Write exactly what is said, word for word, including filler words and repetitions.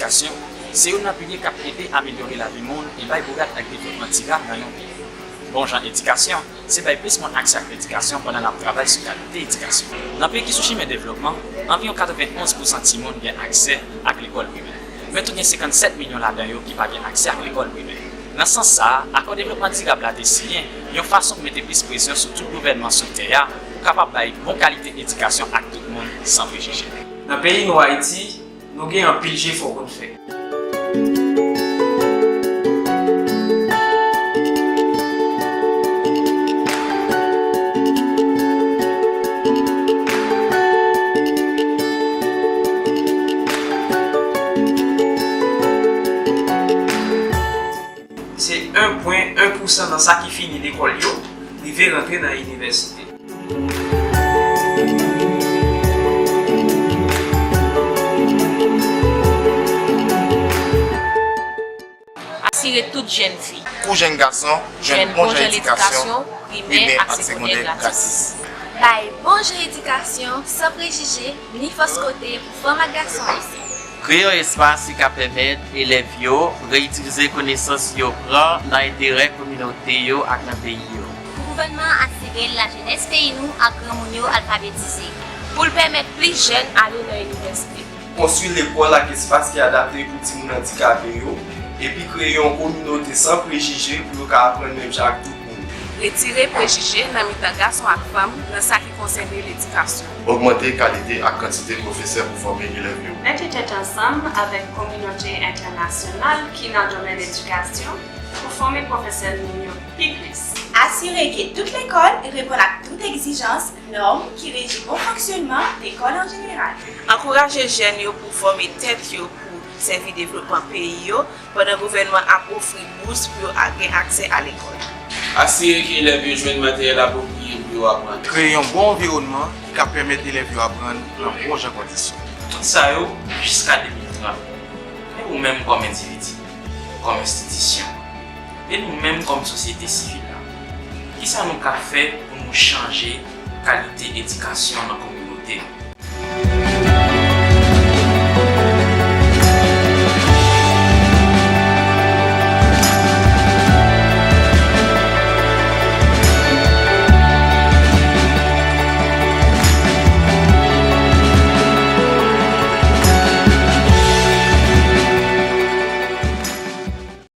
Edikasyon se youn nan pilye k ap ede amelyore lavi moun e bay bourad ak devlopman dirab nan yon peyi. Bon jan edikasyon se bay plis moun aksè ak ledikasyon pandan n ap travay sou kalite edikasyon. Nan peyi ki sou chimen devlopman, anviwon katrevenn onz pousan timoun gen aksè ak lekòl primè, men tou gen senkannsèt milyon ladan yo ki pa gen aksè ak lekòl primè. Nan sans sa a, Akò Devlopman Dirab la te siyen yon fason pou mete plis presyon sou tout gouvènman sou tè a pou kapab bay bon kalite edikasyon ak tout moun san prejije. Nan peyi nou, Ayiti, nou gen anpil jefò pou n fè. Se en pwen en pousan nan sa ki fini lekòl yo rive rantre nan inivèsite. Asire tout jèn fi, kou jèn gason jwenn bon jan edikasyon primè ak segondè gratis. Bay bon jan edikasyon san prejije ni fòs kote pou fanm ak gason ayisyen. Kreye yon espas ki ka pèmèt elèv yo reyitilize konesans yo pran nan enterè kominote yo ak nan peyi yo. Pou gouvènman an asire lajenès peyi nou ak granmoun yo alfabetize. Pou l pèmèt plis jèn ale nan inivèsite. Konstwi lekòl ak espas ki adapte pou timoun andikape yo, epi kreye yon kominote san prejije pou yo ka aprann menm jan ak tout moun. Retire prejije nan mitan gason ak fanm nan sa ki konsène ledikasyon. Ogmante kalite ak kantite pwofesè pou fòme elèv yo. Mete tèt ansanm avèk kominote entènasyonal ki nan domèn edikasyon pou fòme pwofesè nou yo pi plis. Asire ke tout lekòl reponn ak tout egzijans, nòm ki reji bon fonksyònman lekòl an jeneral. Ankouraje jèn yo pou fòme tèt yo pou sèvi devlopman peyi yo, pandan gouvènman ap ofri bous pou yo a- gen aksè a lekòl. Asire ke elèv yo jwenn materyèl apwopriye pou yo aprann. Kreye yon bon anviwònman ki ka pèmèt elèv yo aprann nan bon jan kondisyon. Tout sa yo jiska de mil trant. Men ou menm kòm endividi, kòm enstitisyon, e nou menm kòm sosyete sivil la, kisa nou ka fè pou nou chanje kalite edikasyon nan kominote nou?